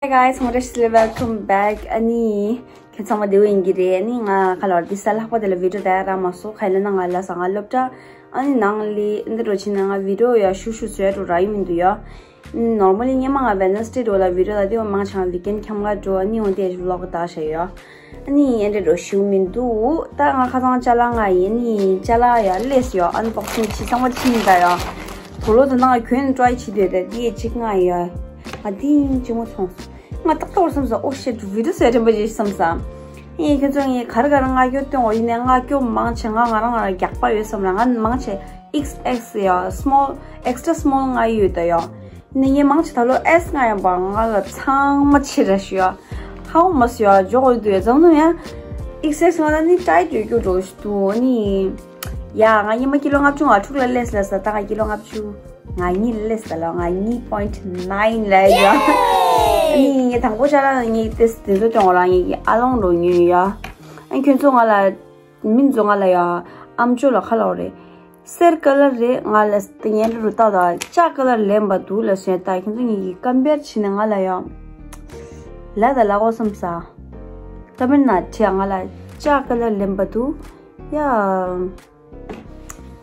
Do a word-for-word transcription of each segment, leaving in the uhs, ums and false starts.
Hey guys, welcome back. ཨ་ནི་ཁྱེད་ཚང་མ་བདེ་པོ་ཡིན་གྱི་རེད། ཨ་ནི་ང་ཁ་ལོར་འདི་ས་ལྷག་པ་དེ་ལ་བི་ཌིའོ་དེ་རག་མ་སོང་། ག་ལ་ན་ང་ལ་ས་ང་སློབ་གྲྭ་ཨ་ནི་ནང་ལི་འདི་འགྲོ་ཕྱིན་ན་ང་བི་ཌིའོ་ཡ་ཤུ་ཤུ་བཟོས་འགྲོ་རག་ཡི་མི་འདུག་ཡ། ནོར་མལ་ལི་སྔོན་མ་ང་ཝེན་སི་ཌེ་འགྲོ་ལ་བི་ཌིའོ་ལ་དེ་བ་མང་ཆེ་ང་ཝིག་ཨེན་ཁྱམས་ལ་འགྲོ། ཨ་ནི་འོ་དེ་ཝི་ལོག་ད་བྱས་ཡ། ཨ་ནི་ཨེ་འདྲ་འགྲོ་ཤུ་མི་འདུག་ད་ང་ཁ་སང་ཅ་ལག་ང་ཡིན་ནི་ཅ་ལག་ཡ་ལས་ཡ་ཨན་བོག་སིང་བྱེད་ཚང་མ་ཕྱིན་ད་ཡ། དོ་ལོ་དེ་ནང་གྱོན་ཊི་རའི་བྱེད་འདོད་ད་དེ་གཅིག་ང་ཡ། ང་དེ་ཡིན་གཅིག་མོ་ཚོང་སོང་། ང་ཏག་ཏག་བར་བསམ་ས། ཨོ་ཤེ་ཊི། བི་ཌིའོ་བཟོས་དྲན་པ་ཅིག་བསམ་ས། ཨེ་ཁྱོད་ཚོ་ངས་ག་རེ་ག་རེ་ང་སྐྱོ་སྟོན་འོ་ཡིན་ནས་ང་སྐྱོ་མང་ཆེ་ང་ང་རང་ང་རང་རྒྱག་པ་ཡོད་བསམ་ར། ང་མང་ཆེ་ཨེག་སི་ཨེག་སི་ཡ་སི་མོལ་ཨེག་སི་ཊ་སི་མོལ་ང་ཡོད་ད་ཡ། ནས་ངས་མང་ཆེ་ད་ལོ་ཨེས་ང་ཡང་པ་ང་ལ་ཚང་མ་ཆེ་ར་ཞུ་ཡ། ཧའོ་མ་སུ་ཡ་འཇོག་འོས་འདུག་ཡ་ཙམ་ཙམ་ཡ། ཨེག་སི་ཨེག་སི་ང་ལ་ནི་ཊའིཊ་ཡོད་རྒྱུ་འགྲོ་ཞུ་འདུག་ནི། ཡ་ང་སྔོན་མ་ཀི་ལོ་ལྔ་བཅུ་ང་དྲུག་ལ་སླེབས་ལ་ས། ད་ང་ཀི་ལོ་ལྔ་བཅུ་ང་གཉིས་ལ་སླེབས་ས་ལ། ང་གཉིས་པོ་ཡིན་ཊི་ནའིན་ལ་ཡ། ཨ་ནི་ངས་དང་པོ་ཅ་ལག་ངས་དེ་དེ་ཚོ་སྟོན་འོ་ར། ངས་ཀྱི་ཨ་ལོང་རོ་ཉོས་ཡ། ཨ་ཁྱོད་ཚོ་ང་ལ་མི་ཚོ་ང་ལ་ཡ་ཨམ་ཅོག་ལ་ཁ་ལོ་རེད། སེར་ཀ་ལར་རེད། ང་ལ་སྟེ་ངན་རུ་ཏག་ཏག་ལྕགས་ཀ་ལར་ལེན་པ་འདུག་ལ་ཟེར། ད་ཁྱོད་ཚོ་ངས་ཀྱི་ཀམ་པེར་བྱས་ནས་ང་ལ་ཡ་ལ་ད་ལ་གོ་བསམ་ས། ཀམ་པེར་ན་ཁྲིད་ང་ལ་ལྕགས་ཀ་ལར་ལེན་པ་འདུག་ཡ།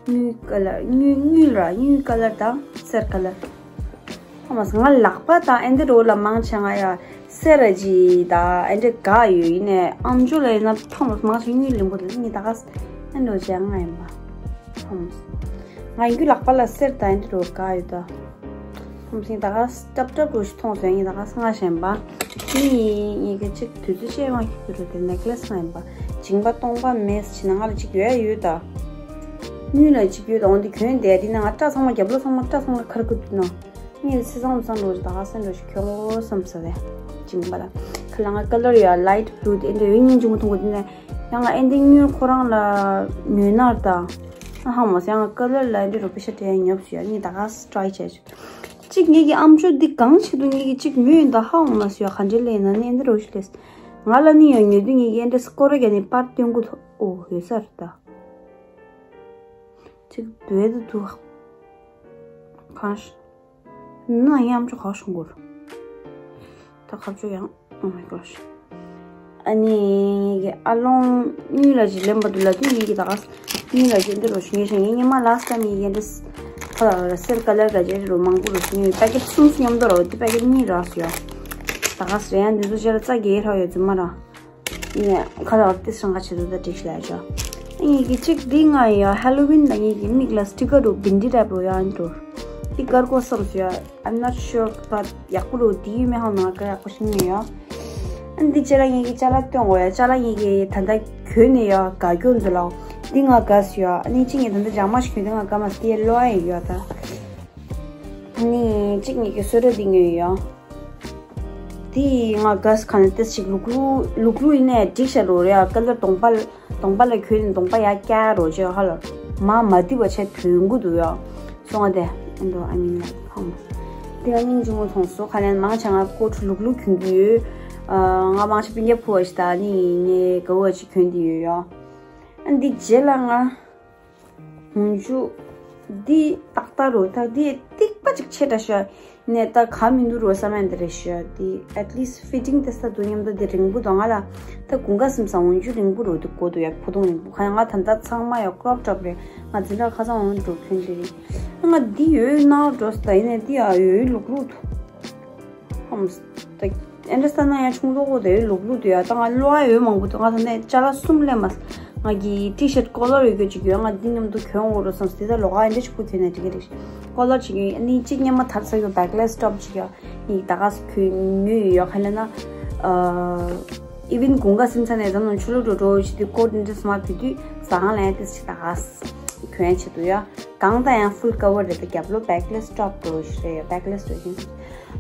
དངུལ་ཀ་ལར་དངུལ་དངུལ་ར་དངུལ་ཀ་ལར་དང་སེར་ཀ་ལར། ཧ་མ་སི་ང་ལག་པ་དང་ཨེ་འདི་རོ་ལ་མང་ཆེ་ང་ཡ་སེར་ར་ཇི་དང་ཨེ་འདི་ག་ཡོད་ཡིན་ནས་ཨམ་ཅོག་ལ་ཡིན་ན་ཐོང་མ་སི་མང་ཆེ་དངུལ་ལེན་པོ་དེ་ནི་ད་ག་སི་ཨེ་འདྲ་བྱས་ང་ཡིན་པ། ཧ་མ་སི་ང་ཡིན་རྒྱུ་ལག་པ་ལ་སེར་དང་ཨེ་འདི་རོ་ག་ཡོད་ད། ཁོམ་སིང་ད་ག་སི་ཏབ་ཏབ་རུ་ཞིག་མཐོང་སོང་། ངས་ད་ག་སི་ང་ཞེན་པ། ནི་ངས་ཀྱི་གཅིག་དུས་ཚོད་ཤེས་མ་ཁྱུག་རུ་དེ་ནེག་ལེ་སི་ང་ཡིན་པ། ཇིང་པ་སྟོང་པ་མེད་ཕྱི་ན་ང་ལ་གཅིག་ཡོད་ཡོད་ད། དངུལ་ལ་གཅིག་ཡོད་ད། འོན་ཏེ་གྱོན་བསྡད་དེ་ན་ང་སྐྲ་ཚང་མ་རྒྱབ་ལོགས་ཚང་མ་སྐྲ་ཚང་མ་ཁར་ཁུ་དུ་ན། ངས་སི་སང་སང་རུ་ད་ག་སེ་འགྲོ་ཞིག་གྱོན་འོ་བསམ་ས་རེད། ཇིང་པ་ལ་ཁ་ལ་ང་ཀ་ལར་ཡ་ལའིཊ་བླུ་དེ་འདྲ་ཡོད་སྙིང་རྗེ་མོ་མཐོང་གི་དེ་ནས་ཡང་ང་ཨེ་འདི་དངུལ་ཁོ་རང་ལ་ཉོས་ན་ད། ཨ་ཧ་མ་སི་ཡང་ང་ཀ་ལར་ལ་ཨེ་འདི་རུ་པེ་ཤ་དྲན་ཉོབ་སུ་ཡ་ངས་ད་ག་སི་ཊ་རའི་བྱས་ཆོག་གཅིག་ངེད་ཀྱི་ཨམ་ཅོག་འདི་གང་བྱེད་དུ་ངེད་ཀྱི་གཅིག་མོས་ཡིན་ད་ཧ་འོང་མ་སུ་ཡ་ག་འདྲའི་ལས་ན་ནི་ཨེ་འདི་རོ་ཞིག་ལས། ང་ལ་ནི་ཡང་ཉོ་དུས་ངེད་ཀྱི་ཨེ་འདྲ་སྐོར་ར་རྒྱ་ནི་པར་སྟོན་གུ་ཐོ་ཨོ་ཡོད་ས་རེད་ད། གཅིག་དུས་དུ་དུ་གང་ཤ་ན་ཡང་ཨམ་ཅོག་ག་ཤོང་གུ་རུ་ད་ཁ་ཅོ་ཡང་། Oh my gosh. ཨ་ནི་ངེད་ཀྱི་ཨ་ལོང་གཉིས་ལ་ཅིག་ལེན་པ་འདུག་ལ་དུས་ངེད་ཀྱི་ད་ག་གཉིས་ལ་ཅིག་འདི་རུ་ཞུ་ངེས་ཤིང་ངེད་སྔོན་མ་ལ་སི་ཊ་ཡིན་ངེད་འདི་ཁ་ལ་ར་སེར་ཀ་ལར་ར་ཅེ་རུ་མང་པོ་རུ་ཞུ་ངེད་པེ་ཀེ་ཊི་གསུམ་སུ་མཉམ་དུ་ར་འོ་དེ་པེ་ཀེ་ཊི་གཉིས་རག་སུ་ཡ། ད་ག་སི་རེད་ཡང་འདི་ཚོ་ཅེ་ར་རྩ་རྒྱས་ཧྲ་ཡོད་རྫུན་མ་ར། ཡིན་ནས་ཁ་ལ་ར་ཏི་སྲང་ཁ་ཆེ་དུ་ད་འགྲིག་ཤི་ལ་ཅོ། ངེད་ཀྱི་གཅིག་འདི་ང་ཡ་ཧེ་ལོ་ཝིན་ལ་ངེད་ཀྱི་མིག་ལ་སི་ཊི་ཀར་རུ་བིན་ཌི་རེབ་རུ་ཡ་ཨན་རུ། འདི་དཀར་གོ་བསམ་སུ་ཡ། I'm not sure but ཡག་པོ་རུ་དེ་ཡིན་མིན་ཧ་མ་ག་ཡག་པོ་ཞིག་མིན་ཡོད། ཨ་འདི་ཅ་ལག་ངེད་ཀྱི་ཅ་ལག་སྟོན་འོ་ཡ་ཅ་ལག་ངེད་ཀྱི་ད་ལྟ་གྱོན་ནས་ཡོད་ག་གྱོན་འདུག་ལ། འདི་ང་དགའ་སུ་ཡོད། ཨ་ནི་ཅི་ངེད་ད་ལྟ་འཇག་མ་ཞིག་གྱོན་འདི་ང་དགའ་མ་སྟེ་ལོ་ཨ་ཡོད་ད། ཨ་ནི་གཅིག་ངེད་ཀྱི་སོ་ར་འདི་ངོས་ཡོད། འདི་ང་དགའ་སུ་ག་ནས་ཏེ་ཞིག་ལུག་ལུག་ལུག་ལུག་ཡིན་ནས་འགྲིག་ཤ་རུ་རེད་ཨ་ཀ་ལར་གདོང་པ་གདོང་པ་ལ་གྱོན་ནས་གདོང་པ་ཡ་བཀྱག་རོ་ཅེ་ཧ་ལ་མ་མ་དི་བ་ཆེ་གྱོན་གུ་འདུག་ཡ། སོང་ང་དེ་ཨེ་འདྲ་ཨ་མིན་ལ་ཧམ། དེ་ང་སྙིང་རྗེ་མོ་མཐོང་སོ་ཁ་ལན་མང་ཆེ་ང་ཀོ་ཊི་ལུག་ལུག་གྱོན་གྱི་ཡོད། ང་མང་ཆེ་སྤུན་ཀྱག་ཕུ་བ་ཞིག་ད་ནི་ངའི་དགའ་བོ་ཅིག་གྱོན་གྱི་ཡོད་ཡ། ཨ་འདི་རྗེས་ལ་ང་། ཧུང་ཇུ། འདི་ཏག་ཏག་རུ་ད་འདི་ཏིག་པ་ཅིག་ཆེ་དྲགས་ཤག་ནས་ད་ག་མི་འདུག་རུ་བསམ་ཡ་འདི་རེད་ཤག་འདི་at least fitting དེ་ས་དུ་མཉམ་དུ་འདི་རིང་པོ་དང་ང་ལ་ད་དགུན་ཁ་སིམ་ས་ཧུང་ཇུ་རིང་པོ་རུ་འདི་གོ་འདུག་ཡ་ཕུ་ཐུང་རིང་པོ་ག་ཡ་ང་ད་ལྟ་ཚང་མ་ཡ་ཀྲོབ་ཀྲོབ་རེད། ང་འཛིན་གྲྭ་ཁ་སང་འོང་འགྲོ་ཁྱོད་འདི་རེད། ང་འདི་ཡོད་ནའོ་འགྲོ་ས་ད་ཡིན་ནས་འདི་ཡ་ཡོད་ལུག་ལུག་འདུག་ཧམ། ད་ཨེ་འདྲ་ས་ན་ཡང་ཆུང་ལོ་གོ་དེ་ལུག་ལུག་དེ་ཡ་ད་ང་ལོ་ཨ་ཡོད་མང་པོ་དེ་ང་ད་ནས་ཅ་ལག་གསུམ་ལེན་མ་ང་གི་ཊི་ཤར་ཊི་ཀོ་ལར་ཡོད་རྒྱུ་ཅིག་ཡོད། ང་འདི་མཉམ་དུ་གྱོན་འོ་རོ་བསམ་སྟེ་ད་ལོ་ག་ཨེ་འདྲ་ཞིག་པོ་གྱོན་ནས་འགྲིག་གི་རེད། ཀོ་ལར་ཅིག་ཡོད་ནི་གཅིག་སྔོན་མ་དར་ས་ཡོད་བེག་ལེས་ཊོབ་ཅིག་ཡོད་ནི་ད་ག་ས་གྱོན་ཉོས་ཡོད་ཡོད་ག་ལ་ན། ཨིབ་ཡིན་དགུན་ཁ་སིམ་ས་ནས་ད་ནང་ཆུ་ལོ་འགྲོ་འགྲོ་ཞིག་དེ་ཀོ་ཊི་འདྲ་སི་མ་བུད་དུས་ཟ་ཁང་ལ་ཡང་ཏི་སི་ཅིག་ད་ག་ས་གྱོན་བྱེད་དུ་ཡོད། གང་ལྟར་ཡང་ཕུལ་ཀ་བར་རེད་ད། རྒྱབ་ལོགས་བེག་ལེས་ཊོབ་འགྲོ་ཞིག་རེད་ཡ། བེག་ལེས་འགྲོ་ཞིག་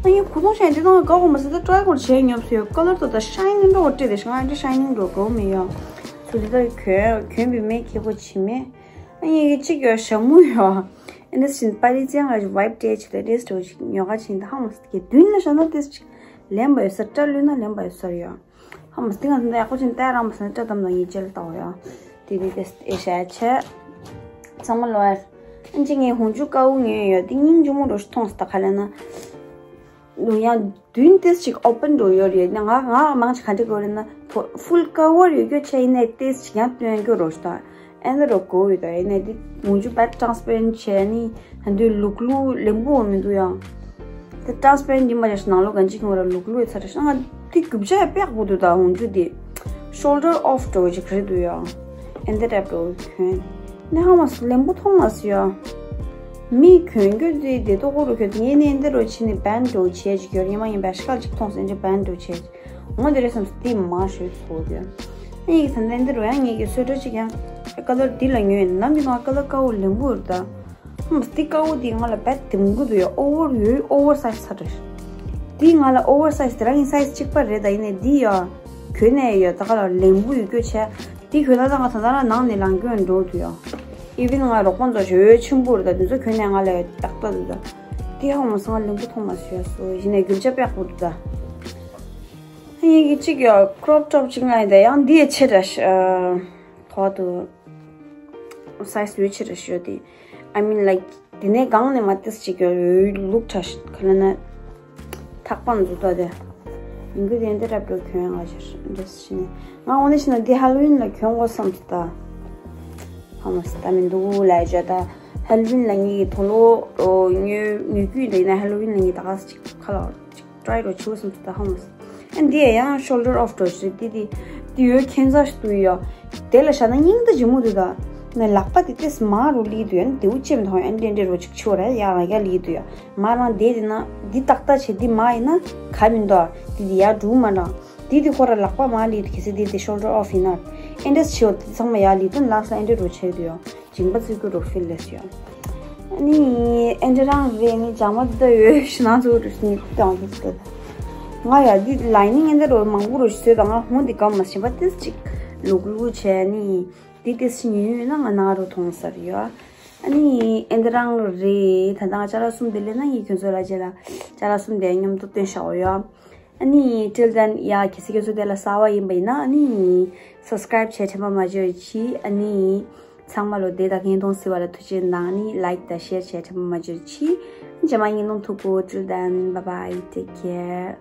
ཨ་ཡིན་ཁུ་ཐོང་ཤན་འདི་དང་དགའ་གོ་མ་སི་ད་ཊ་རའི་གོ་བྱས་ཉོབ་སུ་ཡོད། ཀ་ལར་དོ་ད་ཤའི་ནིང་འགྲོ་བ་སྤྲད་དེ་ཤ་ང་འདྲ་ཤའི་ནིང་འགྲོ་གོ་མི་ཡོད། སུ་ལི་ད་གྱོན་གྱོན་པའི་མེ་ཁེ་གོ་ཆི་མེ། ཨ་ཡིན་གཅིག་ཡོད་ཞྭ་མོ་ཡོད། ཨ་ནི་སིན་པ་རི་ཙེ་ང་ཝའིབ་སྤྲད་ཅིག་ད་ཏེས་འགྲོ་ཞིག་ཉོ་ག་ཕྱིན་ད་ཧ་མ་སི་གི་མདུན་ལ་ཤ་ན་ཏེས་ཅིག་ལེན་པ་ཡོད་ས་སྐྲ་ལུས་ན་ལེན་པ་ཡོད་ས་ཡོད། ཧ་མ་སྟེང་ང་ད་ཡག་པོ་ཅིག་བལྟས་རང་མ་སོང་ན་སྐྲ་དམ་དང་ཡིད་ཆེས་ལ་བལྟའོ་ཡ། དེ་དེ་དེ་ཨེ་ཤ་ཡ་ཆེ། ཚང་མ་ལོ་ཡ། ཨན་ཅི་ངས་ཧུང་ཇུ་ཀའུ་ཉོས་ཡོད་དེ་སྙིང་རྗེ་མོ་རུ་ཞིག་མཐོང་སོང་ད་ག་ལ་ན། ནུ་ཡང་མདུན་ཏིས་ཅིག་ཨོ་པན་འགྲོ་ཡོད་རེད། ན་ང་ང་མང་ཆེ་ག་འདྲ་གོ་རེད་ན་ཕུལ་ཀ་བར་ཡོད་རྒྱུ་ཆ་ཡིན་ནའི་ཏིས་ཅིག་ཡང་སྟོན་རྒྱུ་རོ་ཤ་ད་ཨེ་འདི་རོ་གོ་ཡོད་ད། ཡིན་ནའི་འདི་ངུ་ཆུ་བད་ཊ་རན་སི་པེ་རེན་ཊི་བྱས་ནི་ད་འདི་ལུག་ལུག་ལེམ་བུ་མི་འདུག་ཡང་། འདི་ཊ་རན་སི་པེ་རེན་ཊི་འདི་མ་རེད་ནང་ལོགས་ག་འཇིག་ངོ་ར་ལུག་ལུག་ཡོད་ཚ་རེད་ཤ། ང་འདི་རྒྱུ་ཆ་ཡ་པེག་པོ་འདུག་ད་ངུ་ཆུ་འདི་ཤོལ་ཌར་ཨོཕ་འགྲོ་ཅིག་རེད་འདུག་ཡང་། ཨེ་འདི་རབ་འགྲོ་གོན་ནི་ཧ་མ་སི་ལེམ་བུ་མཐོང་མ་སི་ཡང་། མི་གྱོན་རྒྱུ་དེ་དེ་ཏོག་ཀོ་རུ་གྱོན་དེ་ངས་ནས་འདི་རུ་ཕྱིན་ནས་བན་འགྲོ་བྱས་ཅིག་གྱོན་ཉི་མ་ཡིན་པ་ཤ་ཁལ་ཅིག་མཐོང་སེ་འདི་བན་འགྲོ་བྱས་ཅིག་ངོ་འདི་རེད་བསམ་སྟེ་མ་ཞོད་ཚོ་གྱོན། ཨ་ཡིག་ད་ལྟ་འདི་རུ་ཡང་ངས་ཀྱི་སོ་ཊར་ཅིག་ཡང་ཀ་ལར་འདི་ལ་ཉོས་ནམ་གྱི་ནང་ཀ་ལར་དཀར་པོ་ལེམ་བུ་རུ་ད། ཧམ་འདི་དཀར་པོ་འདི་ང་ལ་བད་དེ་མི་དགོས་འདུག་ཡ། ཨོ་ཝར་ཡོད་ཨོ་ཝར་སའིཛ་ཚ་དྲག་འདི་ང་ལ་ཨོ་ཝར་སའིཛ་དེ་རང་གི་སའིཛ་གཅིག་པ་རེད་ད། ཡིན་ནས་འདི་ཡ་གྱོན་ནས་ཡ་ད་ག་ལ་ལེམ་བུ་ཡོད་སྐྱོ་བྱས། དེ་གྱོན་ན་ད་ང་ད་ལྟ་རང་ནང་ནས་ལངས་གྱོན་འགྲོ་འདུག་ཡ། ཨི་ཝན་ང་རོགས་པ་ཚོ་ཞོ་ཆེན་པོ་རེད་ད། དེ་ཚོ་གྱོན་ནས་ང་ལ་ཏག་ཏག་འདུག་ད། དེ་ཧ་མ་སང་ལེམ་བུ་མཐོང་མ་སོས་སོ། ཡིན་ནས་རྒྱུ་ཆ་པེག་པོ་འདུག་ད། ཡིན་གྱི་གཅིག་ཡ་ཀྲོབ་ཊོབ་གཅིག་ང་ཡིན་ད། ཡང་འདི་ཡ་ཆེ་དྲག་ཤ་ཐོག་ཏུ་སའིཛ་ཡོད་ཆེ་དྲག་ཤོད་དེ། I mean, like, དེ་ནས་གང་ནས་མ་ཏིས་ཅིག་ཡོད་ལུག་ཁྲ་ཤ་ག་ལ་ན་ཐག་པ་འཛུགས་ད་དེ། ཡིན་གྱི་དེ་འདི་རབ་འགྲོ་གྱོན་ང་ཞེས་འདྲ་ཞིག་ནས་ང་འོ་ནས་ཤི་ན་འདི་ཧ་ལོ་ཝིན་ལ་གྱོན་དགོས་བསམ་སོང་ད། ཧ་མ་སི་ད་མི་འདུག་ལ་ཡ་ད། ཧ་ལོ་ཝིན་ལ་ངའི་དོ་ལོ་ཉོ་ཉོ་རྒྱུ་ཡིན་ད། ཡིན་ན་ཧ་ལོ་ཝིན་ལ་ངའི་ད་ག་ས་ཅིག་ཁ་ལག་ཅིག་ཊ་རའི་རོ་ཆུ་བསམ་སོང་ད། ཧ་མ་སི། ཨ་འདི་ཡང་ཤོལ་ཌར་ཨོཕ་འགྲོ་ཞིག་རེད། འདི་འདི་འདི་ཡོད་ཁྱད་མཚར་ཞིག་འདུག་ཡ། དེ་ལ་བཞག་ན་སྙིང་རྗེ་མོ་འདུག་ད། ནས་ལག་པ་དེ་ཏིས་མར་རུ་ལི་འདུག་ཡ། ནི་དེའུ་ཅེམ་ཐོང་ཡ་འདྲེ་འདྲེ་རུ་ཅིག་ཆོ་ར་ཡ་ར་ཡ་ལི་འདུག་ཡ། མ་རང་དེ་དེ་ན་འདི་ཏག་ཏག་བྱེད་འདི་མ་ཡིན་ན་ག་མི་འདུག་ཨ། འདི་འདི་ཡ་འགྲུག་མ་རང་། འདི་འདི་ཁོ་ར་ལག་པ་མ་ལི་འདུག་གལ་སྲིད་འདི་འདི་ཤོལ་ཌར་ཨོཕ་ཡིན་ན། ཨེ་འདྲས་ཆེ་བ་འདི་ཚང་མ་ཡ་ལི་དུ་ལག་ས་ཨེ་འདྲེ་རུ་ཆེ་འདུག་ཡ། སྦྱིན་པ་བརྩི་རྒྱུ་རུ་ཕིལ་ལེས་ཡ། ཨ་ནི་ཨེ་འདྲ་རང་རེད། ངས་ཇ་མ་འདི་ཡོད་ཤི་ན་ཚོ་རུ་སི་ནི་ཏང་གི་ཏེ། ང་ཡ་འདི་ལའི་ནིང་ཨེ་འདྲ་རུ་མང་པོ་རུ་ཤི་ད། ང་ཧོང་འདི་གམ་མ་ཤི་བ་ཏིས་ཅིག་ལུག་ལུག་བྱས་ནི། དེ་དེ་སི་ཉུང་ཉུང་ན་ང་ནང་རུ་མཐོང་ས་རེད་ཡ། ཨ་ནི་ཨེ་འདི་རང་རེད། ད་ལྟ་ང་ཅ་ལག་གསུམ་དེ་ལེན་ན་ངས་ཁྱོད་ཚོ་ལ་རྗེས་ལ་ཅ་ལག་གསུམ་དེ་མཉམ་དུ་སྟོན་བཞག་ཡོད། ཨ་ནི་till then ཡ་གལ་སྲིད་ཁྱོད་ཚོ་དེ་ལ་གསར་པ་ཡིན་པ་ཡིན་ན་ཨ་ནི་སབ་སི་ཀ་རའིབ་བྱས་དྲན་པ་མ་བརྗེད་རོགས་གྱིས། ཨ་ནི་ཚང་མ་ལོ་དེ་དང་བརྙན་ཐུང་གཟིགས་པ་ལ་ཐུགས་རྗེ་གནང་། ཨ་ནི་ལའིཀ་དང་ཤེར་བྱས་དྲན་པ་མ་བརྗེད་རོགས་གྱིས། རྗེས་མ་བརྙན་ཐུང་ཐུག་གོ། Till then, bye bye, take care.